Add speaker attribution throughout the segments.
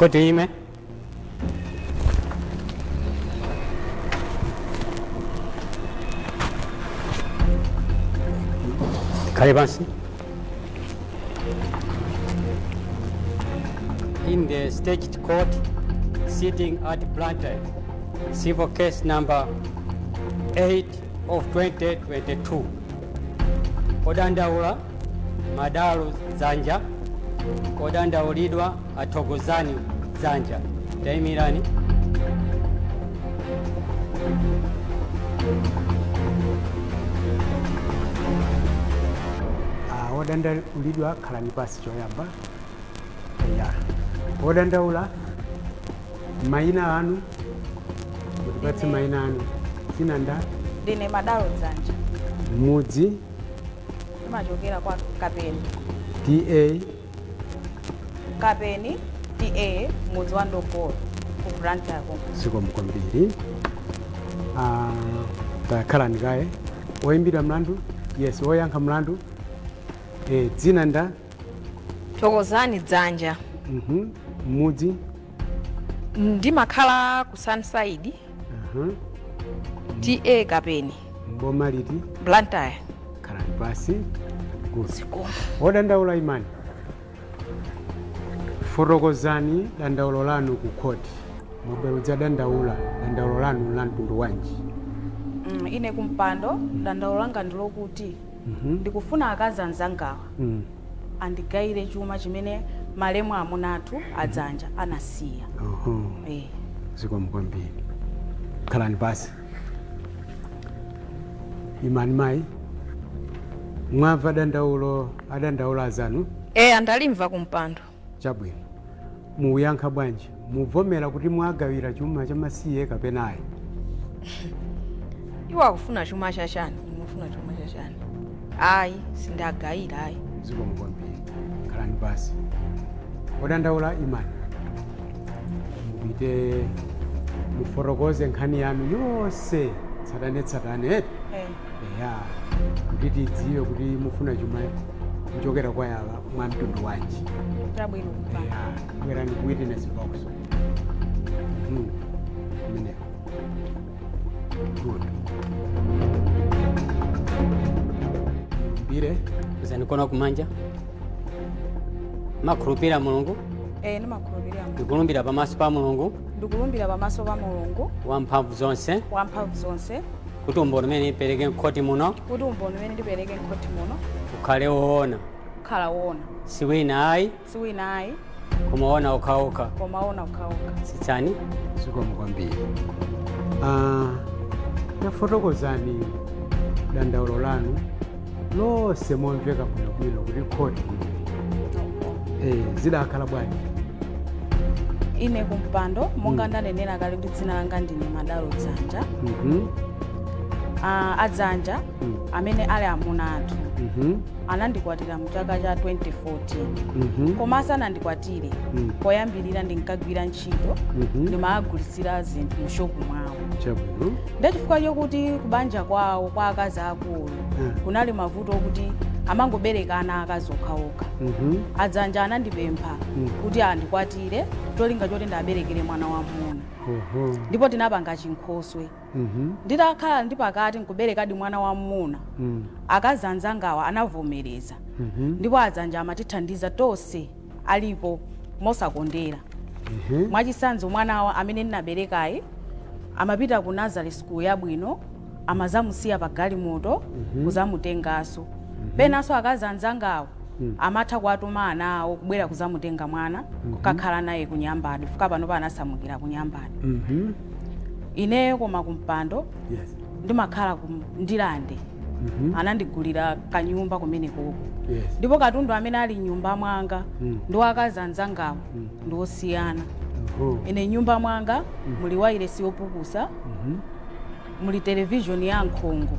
Speaker 1: Khoti ime. Khale pansi. In the state court sitting at Blantyre, civil case number 8 of 2022. Odandaula Madalo Dzanja, odandaulidwa Athokozani Dzanja. Tayimirani.
Speaker 2: Ah, wodandaulidwa khalani pasi choyamba. Ya, wodandaula, mayina anu, mutipatse mayina anu. Dzina nda?
Speaker 3: Ndine Madalo Dzanja.
Speaker 2: Mudzi?
Speaker 3: Ndimachokera kwa Kapeni.
Speaker 2: TA?
Speaker 3: Kapeni TA, mudzi wa Ndogolo, ku Blantyre.
Speaker 2: Zikomo kwambiri. Ah, takhalani kaye. Woyimbidwa mlandu, yes, woyankha mlandu, dzina nda?
Speaker 4: Thokozani Dzanja.
Speaker 2: Mudzi?
Speaker 4: Ndimakhala ku Sunnyside, TA Kapeni.
Speaker 2: Mboma liti?
Speaker 4: Blantyre.
Speaker 2: Khalani pasi. Good.
Speaker 4: Zikomo.
Speaker 2: Wodandaula, imani, fotokozani dandaulo lanu ku khoti. Mwabwera kudzadandaula, dandaulo lanu la mtundu wanji?
Speaker 3: Ine kumpando, dandaulo langa ndilokuti ndikufuna akazi anzangawa andigayire chuma chimene malemu amuna athu adzanja anasiya.
Speaker 2: Oho.
Speaker 3: Eh.
Speaker 2: Zikomo kwambiri, khalani pasi. Imani mayi, mwamva dandaulo adandaula azanu?
Speaker 4: Eya, ndalimva kumpando.
Speaker 2: Chabwino, muyankha bwanji? Muvomera kuti mwagawira chuma chamasiye kapena ayi?
Speaker 4: Iwo akufuna chuma chachani? Mufuna chuma chachani? Ayi, sindagayira, ayi.
Speaker 2: Zikomo kwambiri, khalani pasi. Odandaula, imani, mupite mufotokoze nkhani yanu yonse tsatanetsatane, eti?
Speaker 3: Eh.
Speaker 2: Eya, kuti tidziwe kuti mufuna chuma kuchokera kwa yawa mwa mtundu wanji.
Speaker 3: Chabwino kumpando.
Speaker 2: Eya, bwerani ku witness box. Imeneyo, good. Mbire.
Speaker 1: Kwezani mkono kumanja. Makhulupirira Mulungu?
Speaker 3: Eh, ndimakhulupirira Mulungu.
Speaker 1: Ndikulumbira pamaso pa Mulungu
Speaker 3: Ndikulumbira pamaso pa Mulungu
Speaker 1: wamphamvu zonse
Speaker 3: wamphamvu zonse
Speaker 1: kuti umboni umene ndipereke mkhoti muno
Speaker 3: kuti umboni umene ndipereke mkhoti muno
Speaker 1: ukhale woona,
Speaker 3: ukhala woona,
Speaker 1: si wina ayi,
Speaker 3: si wina ayi,
Speaker 1: koma woona okhaokha.
Speaker 3: Koma woona okhaokha.
Speaker 1: Tsitsani.
Speaker 2: Zikomo kwambiri. Ah, tafotokozani dandaulo lanu lonse momveka bwinobwino kuti khoti limve. Zidakhala bwanji?
Speaker 3: Ine kumpando, monga ndanenera kale kuti dzina langa ndine Madalo Dzanja. Ah, adzanja amene ali amuna athu anandikwatira mu chaka cha 2014. Koma asanandikwatire, poyambirira ndinkagwira ntchito, ndimagulitsira zinthu mu shopu mwawo. Ndechifukwa chokuti kubanja kwawo kwa akazi akulu kunali mavuto okuti amangobereka ana akazi okhaokha, adzanja anandipempha kuti andikwatire cholinga choti ndaberekere mwana wamuna. Ndipo tinapanga chinkhoswe. Nditakhala ndi pakati nkuberekadi mwana wamuna, akazi anzangawa anavomereza. Ndipo adzanja amatithandiza tonse alipo mosakondera. Mwachitsanzo, mwanawa amene ndinaberekayi amapita ku nursery school yabwino, amazamusiya pa galimoto kuzamutenganso. Penanso akazi anzangawo amatha kuwatuma ana awo kubwera kuzamutenga mwana kukakhala naye ku Nyambadwe, fika pano panasamukira ku Nyambadwe. Ineyo koma kumpando, ndimakhala ku Ndilande. Anandigulira kanyumba kumenekoko. Ndipo katundu amene ali mnyumba mwanga ndi wakazi anzangawo ndi osiyana. Ine nyumba mwanga muli wailesi yopukusa, muli televishoni ya nkhongo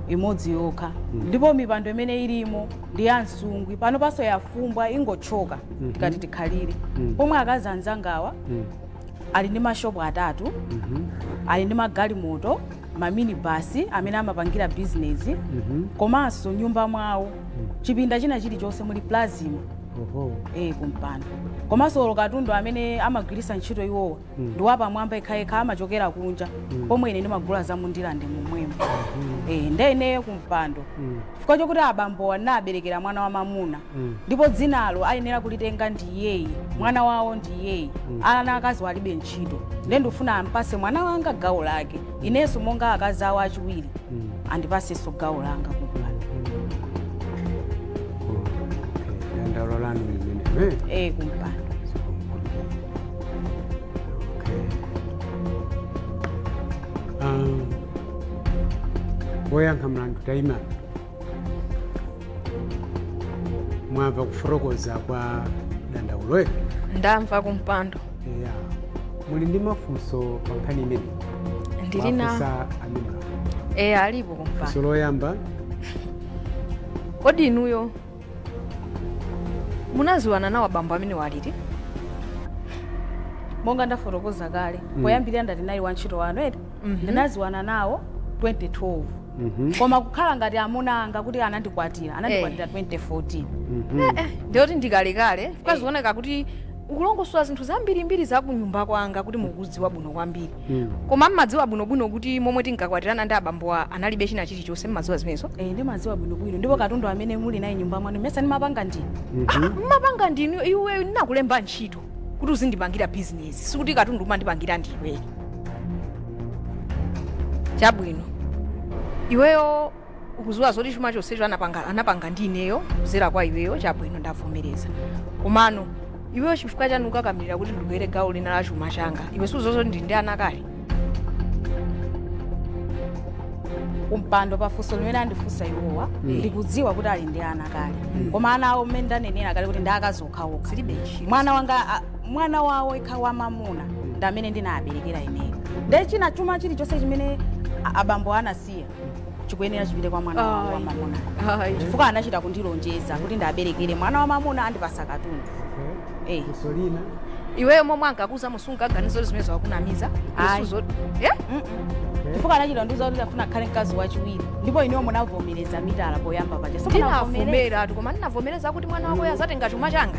Speaker 3: imodzi yokha, ndipo mipando imene ilimo ndi ya msungwi, pano paso yafumbwa, ingochoka tikati tikhalire. Pomwe akazi anzangawa ali ndi mashopu atatu, ali ndi magalimoto, maminibasi amene amapangira bizinesi, komanso nyumba mwawo chipinda china chilichonse muli plasma.
Speaker 2: Oho.
Speaker 3: Kumpando. Komanso olo katundu amene amagwiritsa ntchito iwowa ndi wapamwamba yekhayekha, amachokera kunja, pomwe ine ndimagula za mundilande momwemo. Nde ineyo kumpando, chifukwa chokuti abambowa naberekera mwana wa mamuna, ndipo dzinalo ayenera kulitenga ndi iyeyi, mwana wawo ndi iyeyi, ana akazi alibe ntchito, nde ndifuna ampase mwana wanga gawo lake. Inenso monga akazi awo achiwiri, andipasenso gawo langa kumpando.
Speaker 2: Okay, dandaulo lanu limenelo?
Speaker 3: Kumpando.
Speaker 2: Okay. Woyankha mlandu, tayima. Mwamva kufotokoza kwa dandaulo?
Speaker 4: Ndamva, kumpando.
Speaker 2: Ya, muli ndi mafunso pa nkhani imene?
Speaker 4: Ndili na.
Speaker 2: Mafunsa amenewa?
Speaker 4: Alipo, kumpando.
Speaker 2: Funso loyamba.
Speaker 4: Kodi inuyo munaziwana nawo abambo amene waliti?
Speaker 3: Monga ndafotokoza kale poyambirira, ndati nali wantchito wanu eti, ndinaziwana nawo 2012, koma kukhala ngati amuna anga kuti anandikwatira, anandikwatira 2014.
Speaker 4: Ndiyoti ndikalekale, kukazioneka kuti ukulongosola zinthu zambirimbiri za kunyumba kwanga kuti mukudziwa bwino kwambiri, koma mmadziwa bwinobwino kuti momwe tinkakwatirana ndi abambowa analibe china chilichonse? Mmadziwa zimenezo?
Speaker 3: Ndimadziwa bwinobwino, ndipo katundu amene muli naye nyumba mwanu mesa ndimapanga ndine?
Speaker 4: Mmapanga ndinu. Iwe ndinakulemba ntchito kuti uzindipangira bizinesi, sikuti katundu umandipangira ndiwe. Chabwino, iweyo ukuziwa zoti chuma chonsecho anapanga ndi ineyo kuzera kwa iweyo. Chabwino, ndavomereza. Komano iweyo chifukwa chanu ukakamirira kuti ndibwere gawo lina la chuma changa, iwe suzozo ndi ndi ana kale?
Speaker 3: Kumpando, pafunso limene andifunsa iwowa, ndikudziwa kuti ali ndi ana kale, koma ana awo, mmene ndanenera kale, kuti ndi akazi okhaokha.
Speaker 4: Zilibe ntchito.
Speaker 3: Mwana wanga mwana wawo ikha wamamuna ndi amene ndinaberekera ineyo. Nde china chuma chilichonse chimene abambo anasiya chikuyenera chipite kwa mwana wawo
Speaker 4: Ayi.
Speaker 3: wamamuna,
Speaker 4: Ayi.
Speaker 3: chifukwa anachita kundilonjeza kuti ndaberekere mwana wamamuna, andipasa katundu.
Speaker 2: Okay. Funso lina.
Speaker 4: Iweyo momwe ankakuza musungaganizo zimene zakunamiza?
Speaker 3: Ayi.
Speaker 4: Eh?
Speaker 2: Okay.
Speaker 3: Chifukwa anachita ndiuza kuti afuna akhale mkazi wachiwiri, ndipo ineyo munavomereza mitala poyamba paja. Simunavomereza?
Speaker 4: Ndinavomera tu, koma ndinavomereza kuti mwana wako azatenga chuma changa?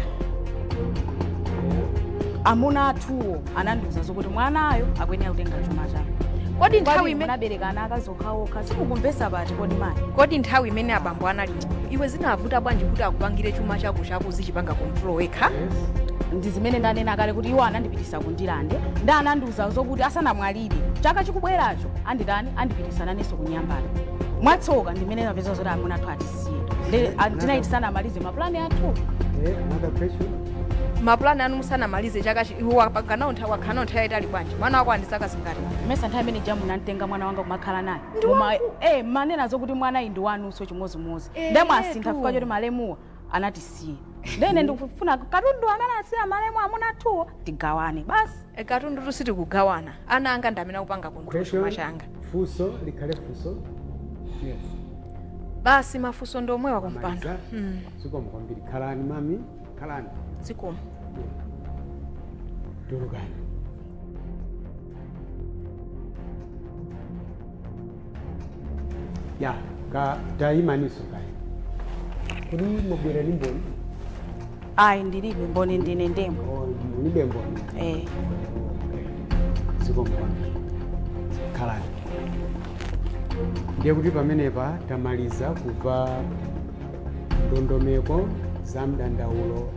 Speaker 3: Amuna athuwo anandiuza zokuti mwanayo akuyenera kutenga chuma chake.
Speaker 4: Kodi nthawi imene
Speaker 3: Munabereka ana akazi okhaokha, simukumvesa pati kodi mayi?
Speaker 4: Kodi nthawi imene abambo anali moyo, iwe zinavuta bwanji kuti akupangire chuma chako chako zichipanga control wekha?
Speaker 2: Yes.
Speaker 3: Ndi zimene ndanena kale kuti iwo anandipitisa kundilande, ndi anandiuza zokuti asanamwalire, chaka chikubweracho anditani, andipitisa nanenso kunyambani. Mwatsoka ndimene napeza zoti amuna athu atisiye, ndi tinaiti sanamalize mapulani athu.
Speaker 2: Another question.
Speaker 4: Mapulani anu musanamalize chaka iwe wapanganawo nthawi, wakhanawo nthawi yayitali bwanji? Mwana wako andi zaka zingati?
Speaker 3: Mesa nthawi imene jamu nantenga mwana wanga kumakhala naye, manena zokuti mwana iyi ndi wanunso chimozimozi. Nde mwasintha
Speaker 4: tu.
Speaker 3: chifukwa choti malemuwa anatisiya, ndene ndikufuna katundu amene asiya malemu amuna athuwo tigawane basi.
Speaker 4: Katundu tusitikugawana, ana anga ndi amene akupanga control chuma changa.
Speaker 2: Funso likhale funso. Yes.
Speaker 4: Basi, mafunso ndi omwewa, kumpando.
Speaker 2: Maliza. Zikomo kwambiri. Khalani mami, khalani.
Speaker 4: Zikomo.
Speaker 2: Tulukani. Ya, ka tayimaniso kayi. Kodi mubwera ndi mboni?
Speaker 3: Ayi, ndilibe mboni, ndine ndemwe.
Speaker 2: Oh, mulibe mboni?
Speaker 3: Eh.
Speaker 2: Okay. Zikomo kwambiri. Khalani. Ndiye kuti pamenepa tamaliza kubva ndondomeko za mdandaulo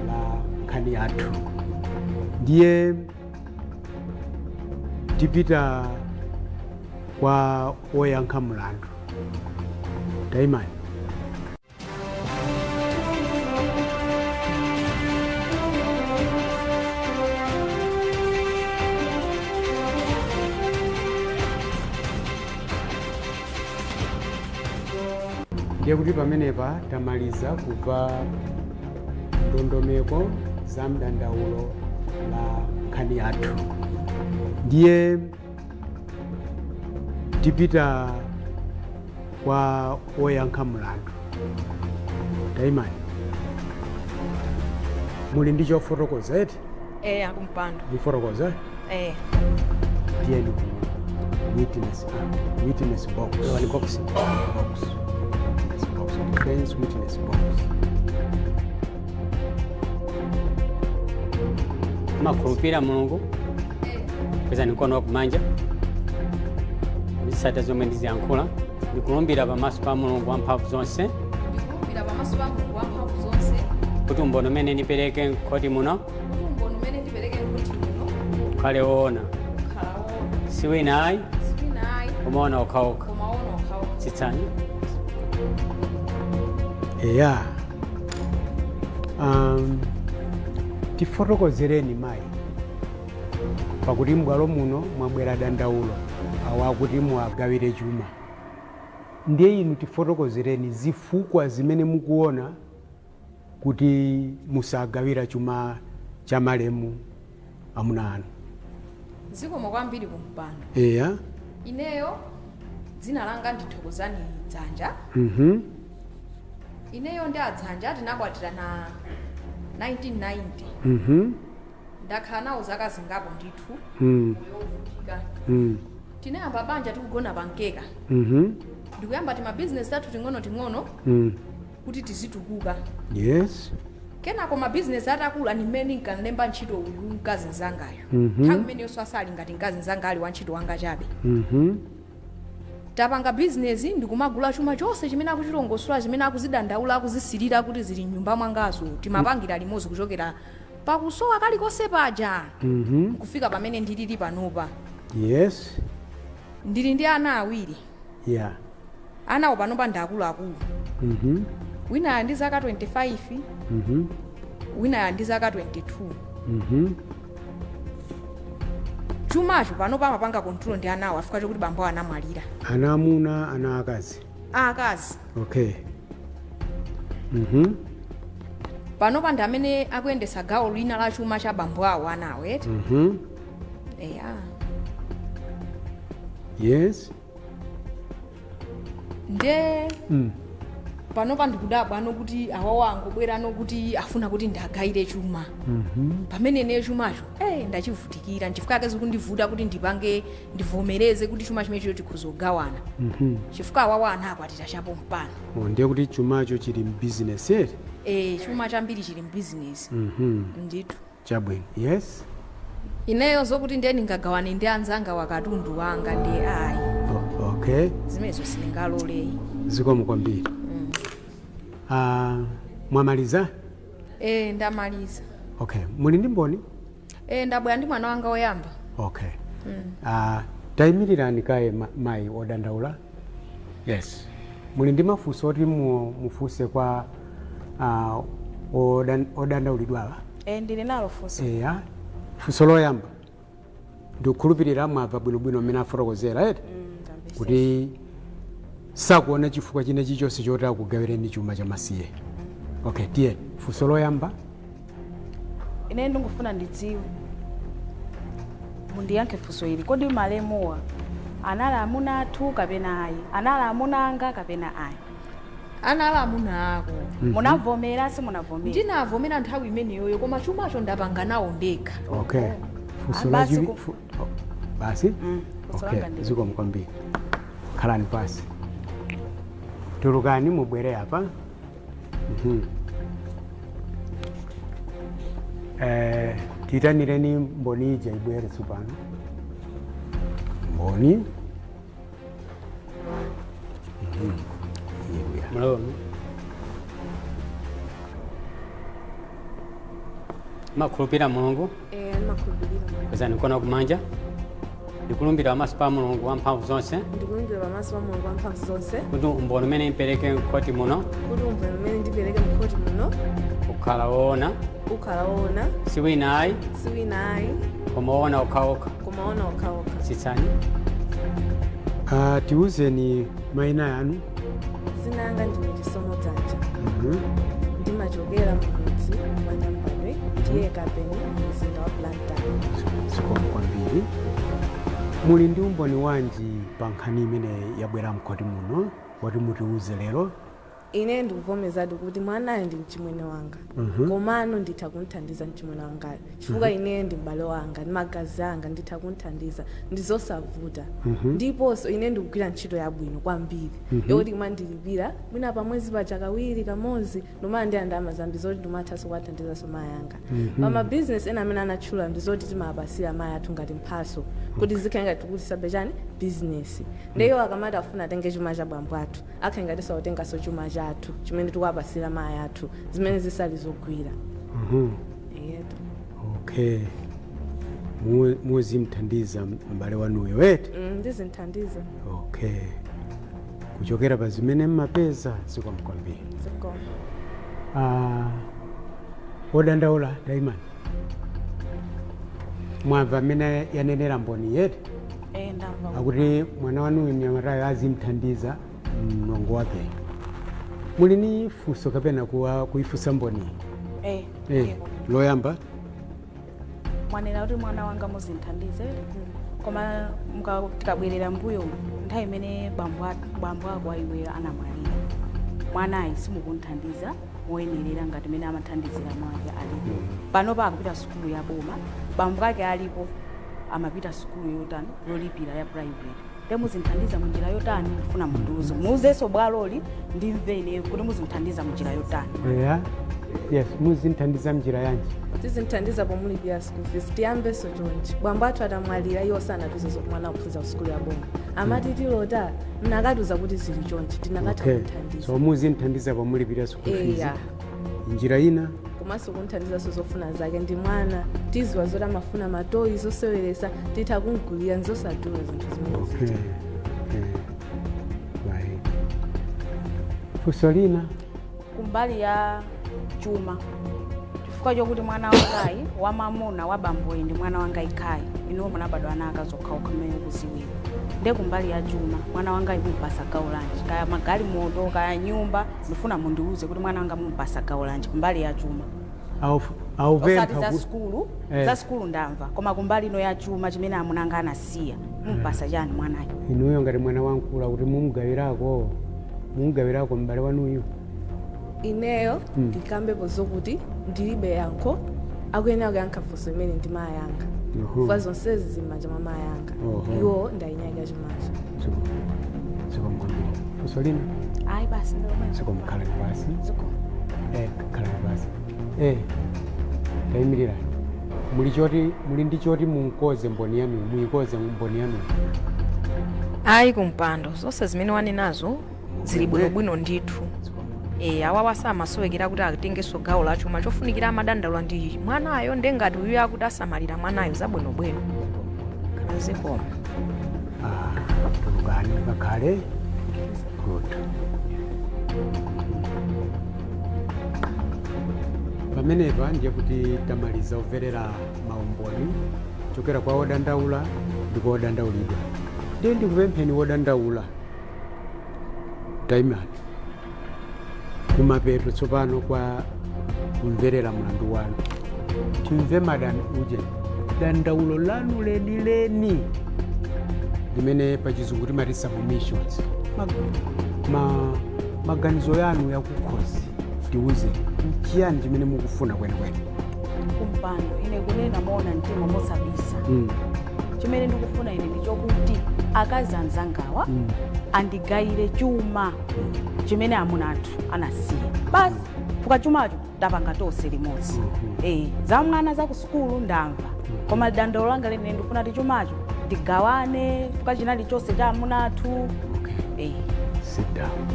Speaker 2: la nkhani yathu. Ndiye tipita kwa woyankha mlandu. Tayimani. Ndiye kuti pamenepa tamaliza kubva ndondomeko za mdandaulo la nkhani yathu. Ndiye tipita kwa woyankha mlandu. Tayimani. Muli ndi chofotokoza eti?
Speaker 4: Akumpando.
Speaker 2: Mufotokoza?
Speaker 4: Eh.
Speaker 2: Tiyeni ku witness box.
Speaker 1: Lowani box.
Speaker 2: Box, witness box, defense witness box.
Speaker 1: Mumakhulupirira Mulungu? Kwezani mkono wakumanja. Nditsata zomwe ndiziyankhula. Ndikulumbira pamaso pa Mulungu wamphamvu zonse
Speaker 4: Ndikulumbira pamaso pa Mulungu wamphamvu zonse
Speaker 1: kuti umboni umene ndipereke mkhoti muno
Speaker 4: kuti umboni umene ndipereke mkhoti muno
Speaker 1: ukhale woona,
Speaker 4: ukhala woona,
Speaker 1: si wina ayi,
Speaker 4: si wina ayi,
Speaker 1: koma woona okhaokha.
Speaker 4: Koma woona okhaokha.
Speaker 1: Tsitsani.
Speaker 2: Eya, tifotokozereni mayi, pakuti m'bwalo muno mwabwera dandaulo awa akuti muwagawire chuma. Ndiye inu tifotokozereni zifukwa zimene mukuona kuti musagawira chuma cha malemu amuna anu.
Speaker 4: Zikomo kwambiri kumpando. Ineyo dzina langa ndithokozani Dzanja. Ineyo ndi adzanja tinakwatira na 1990. Ndakhala nawo zaka zingapo ndithu yovutika. Tinayamba banja tikugona pankeka, ndikuyamba timabizinesi athu ting'ono-ting'ono kuti tizitukuka. Kenako mabizinesi atakula, ndimene nkanlemba ntchito uyu mkazi mzangayo. Nthawi imeneyonso asali ngati mkazi mzanga, ali wantchito wanga chabe. Tapanga bizinesi, ndikumagula chuma chonse chimene akuchilongosola, chimene akuzidandaula, akuzisilira kuti zili mnyumba mwangazo. Timapangira limodzi kuchokera pakusowa kalikonse paja nkufika pamene ndilili panopa. Ndili ndi ana awiri. Anawo panopa ndi akuluakulu. Wina ali ndi zaka 25, wina ali ndi zaka 22. Chumacho panopa amapanga control ndi anawo, afika chokuti bambo anamwalira.
Speaker 2: Ana amuna, ana akazi?
Speaker 4: Akazi.
Speaker 2: Okay.
Speaker 4: Panopa ndi amene akuyendesa gawo lina la chuma cha bambo awo, anawo eti. Eya. Nde panopa ndikudabwa ano kuti awawo angobwera ano kuti afuna kuti ndagayire chuma, pamene ineyo chumacho ndachivutikira. Nchifukwa chake zikundivuta kuti ndipange ndivomereze kuti chuma chimenecho tikhuzogawana, chifukwa awawo ana akwatira chapo mpano.
Speaker 2: Oh, ndiye kuti chumacho chili mbizinesi eti?
Speaker 4: Chuma chambiri chili mbizinesi ndithu.
Speaker 2: Chabwino, yes.
Speaker 4: Ineyo zokuti ndiye ndingagawane ndi anzanga wakatundu wanga, ndi ayi.
Speaker 2: Okay.
Speaker 4: Zimenezo sindingaloleyi.
Speaker 2: Zikomo kwambiri. Ah, mwamaliza?
Speaker 4: Ndamaliza.
Speaker 2: Okay, muli ndi mboni?
Speaker 4: Ndabwera ndi mwana wanga woyamba.
Speaker 2: Okay. Tayimirirani kaye mayi odandaula. Yes, muli ndi mafunso oti mufunse kwa odandaulidwawa?
Speaker 3: Ndili nalo funso.
Speaker 2: Eya, funso loyamba, ndikukhulupirira mwamva bwinobwino mmene afotokozera eti,
Speaker 3: Ndamvetsetsa.
Speaker 2: kuti sakuona chifukwa china chilichonse choti akugawireni chuma chamasiye. Okay, tiye funso loyamba.
Speaker 3: Ine ndingufuna ndidziwe, mundiyankhe funso ili: kodi malemuwa anali amuna athu kapena ayi? Anali amuna anga kapena ayi?
Speaker 4: Anali amuna ako.
Speaker 3: Munavomera, simunavomera?
Speaker 4: Ndinavomera nthawi imeneyoyo, koma chumacho ndapanga nawo ndekha.
Speaker 2: Okay, funso
Speaker 3: Ah, basi.
Speaker 2: lachiwi oh, basi.
Speaker 3: Funso
Speaker 2: Okay.
Speaker 3: langa ndi
Speaker 2: Zikomo kwambiri, khalani pasi. Tulukani mubwere apa. Tiyitanireni mboni ija ibwere tsopano, mboni. Here we are.
Speaker 1: Mulawo makhulupirira Mulungu?
Speaker 5: Ndimakhulupirira Mulungu.
Speaker 1: Kwezani mkono kumanja. Ndikulumbira pamaso pa Mulungu wamphamvu zonse
Speaker 5: Ndikulumbira pamaso pa Mulungu wamphamvu zonse
Speaker 1: kuti umboni umene mpereke mkhoti muno
Speaker 5: kuti umboni umene ndipereke mkhoti muno
Speaker 1: ukhala woona,
Speaker 5: ukhala woona,
Speaker 1: si wina ayi,
Speaker 5: si wina ayi,
Speaker 1: koma woona okhaokha.
Speaker 5: Koma woona okhaokha.
Speaker 1: Tsitsani.
Speaker 2: Tiuzeni mayina yanu.
Speaker 5: Dzina langa ndine Chisomo Dzanja. Ndimachokera mumudzi wa Nyambadwe, T/A Kapeni, mzinda wa Blantyre.
Speaker 2: Zikomo kwambiri. Muli ndi umboni wanji pa nkhani imene yabwera mkhoti muno woti mutiuze lero?
Speaker 5: Ine ndikuvomerezadi kuti mwanayo ndi mchimwene wanga, komano nditha kumthandiza mchimwene wangayo chifukwa ine ndi m'bale wanga, ndi magazi anga, nditha kumthandiza, ndizosavuta. Ndiponso ine ndikugwira ntchito yabwino kwambiri yoti kumandilipira mwina pamwezi paja kawiri, kamodzi, ndimalandira ndalama zambiri zoti ndimathanso kuwathandizanso mayi anga pa mabizinesi ena amene anatchula. Ndizoti timawapasira mayi athu ngati mphaso kuti zikhale ngati kuti sabe chani bizinesi. Ndiyo akamati afuna atenge chuma cha bambo athu, akhale ngati sautenganso chuma chathu chimene tikuwapasira mayi athu, zimene zisali zogwira. Yetu.
Speaker 2: Okay. Muzimthandiza m'bale wanuyo, eti?
Speaker 5: Ndizimthandiza.
Speaker 2: Okay, kuchokera pa zimene mmapeza. Zikomo kwambiri.
Speaker 5: Zikomo.
Speaker 2: Ah, wodandaula, taimani. Mwamva amene yanenera mboni, yeti?
Speaker 3: Eh, ndamva.
Speaker 2: Akuti mwana wanuyu mnyamatayo azimthandiza mlongo wake. Muli ni funso kapena kuifunsa mboni?
Speaker 3: Eh.
Speaker 2: Eh, loyamba.
Speaker 3: Mwanena kuti mwana wanga muzinthandize, koma tikabwerera mbuyo, nthawi imene bambo ako aiwe anamwalira, mwanayi simukunthandiza moyenerera ngati imene amathandizira mwake alipo. Panopa akupita sukulu ya boma, bambo ake alipo amapita sukulu yotani, yolipira, ya private. Nde muzinthandiza munjira yotani? Ndifuna mundiuze, muuzenso bwaloli ndimve ine kuti muzinthandiza munjira yotani.
Speaker 2: Yeah. Yes, muzinthandiza mnjira yanji?
Speaker 5: Tizimthandiza pomulipira school fees. Tiyambenso chonchi: bambo athu atamwalira, iwo sanatiuze zoti mwana akuphunzira ku sukulu ya boma. Amati tilota mnakatiuza kuti zili chonchi, tinakatha kumthandiza.
Speaker 2: So muzinthandiza pomulipira school fees?
Speaker 5: Eya.
Speaker 2: Njira ina?
Speaker 5: Komanso kunthandizanso zofuna zake. Ndi mwana, tiziwa zoti amafuna matoyi, zoseweresa, titha kumgulira, nzosadula zinthu zimene zija.
Speaker 2: Okay. Right, funso lina.
Speaker 3: Kumbali ya chuma, chifukwa chokuti mwana wangayi wamamuna wa bamboyi ndi mwana wanga ikhayi, inuwo munabadwa ana akazi okhaokha mmene kuziwira. Nde kumbali ya chuma, mwana wangayi mumpasa gawo lanji? Kaya magalimoto, kaya nyumba, ndifuna mundiuze kuti mwana wanga mumpasa gawo lanji kumbali ya chuma. Osati
Speaker 2: Aupempha
Speaker 3: za sukulu.
Speaker 2: Eh.
Speaker 3: Za sukulu ndamva, koma kumbali ino ya chuma chimene amunanga anasiya, mumpasa chani mwanayi?
Speaker 2: Inuyo ngati mwana wankula, kuti mumugawirako m'bale wanuyu?
Speaker 5: Ineyo ndikambepo zokuti ndilibe yankho. Akuyenera kuyankha funso imene ndi mayi anga, chifukwa zonsezi zili m'manja mwa mayi anga. Iwo ndayinyaka chumacho.
Speaker 2: Zikomo kwambiri. Funso lina?
Speaker 3: Ayi, basi, ndilomwe.
Speaker 2: Zikomo, khalani pasi.
Speaker 3: Zikomo.
Speaker 2: Eh, khalani pasi. Eh, tayimirirani. Muli ndi choti munkoze mboni yanuyo, muyikoze mboni yanuyo?
Speaker 4: Ayi, kumpando, zonse zimene wanenazo zili bwinobwino ndithu. E, awawa samasowekera kuti atengenso gawo la chuma. Chofunikira amadandaula ndi mwanayo, ndengati uyu akuti asamalira mwanayo, zabwinobwino. Zikomo.
Speaker 2: Ah, tulukani ngakhale good. Pamenepa ndiye kuti tamaliza kumverera maumboni kuchokera kwa wodandaula ndi kwa wodandaulidwa. Ndiye ndikupempheni, wodandaula, taimani. Kumapeto tsopano kwa kumverera mlandu wanu, timve madani uje dandaulo lanu lenileni limene pachizungu timati submissions. Maganizo yanu yakukhosi, tiuze nchiyani chimene mukufuna kwenikweni?
Speaker 3: Kumpando, ine kunena moona mtima mosabisa, chimene ndikufuna ine ndichokuti akazi anzangawa andigayire chuma chimene amuna athu anasiya basi, fuka chumacho tapanga tonse limodzi. Eh, za mwana za ku sukulu ndamva, koma dandaulo langa lenene ndikufuna ti chumacho tigawane, fuka chinali chonse cha amuna athu.
Speaker 2: Okay.
Speaker 3: Eh.
Speaker 2: Sit down.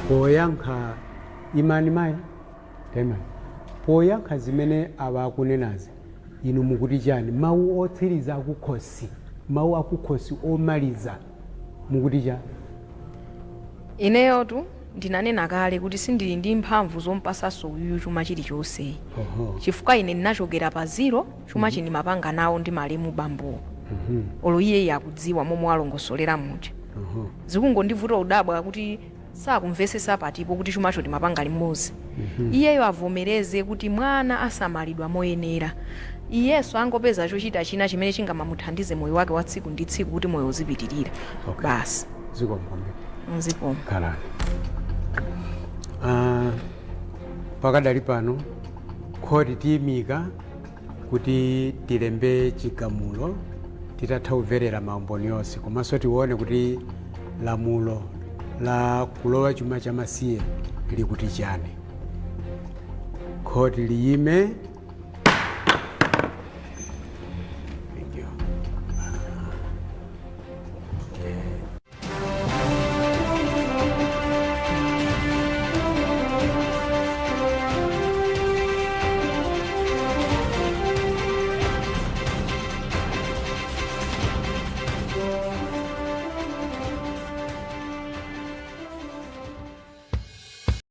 Speaker 2: Poyankha, imani mayi, taimani. Poyankha zimene awa akunenazi, inu mukuti chani? Mawu otsiriza akukhosi, mawu akukhosi omaliza, mukuti chani?
Speaker 4: Ineyotu ndinanena kale kuti sindili ndi mphamvu zompasanso uyuyu chuma chilichonse, chifukwa ine ndinachokera pa zero. Chuma chindimapanga nawo ndi malemu bambowo. Olo iye akudziwa momwe walongosolera muja. Zikungondivuta udabwa kuti sakumvesesa patipo kuti chumacho timapanga limodzi. Iyeyo avomereze kuti mwana asamalidwa moyenera. Iyenso angopeza chochita china chimene chingamamuthandize moyo wake wa tsiku ndi tsiku kuti moyo uzipitirira.
Speaker 2: Okay.
Speaker 4: Basi.
Speaker 2: Zikomo kwambiri.
Speaker 4: Zikomo.
Speaker 2: Khalani. Ah, pakadali pano khoti tiyimika kuti tilembe chigamulo titatha kumverera maumboni onse, komanso tione kuti lamulo la kulowa chuma cha masiye likuti chani. Khoti liyime.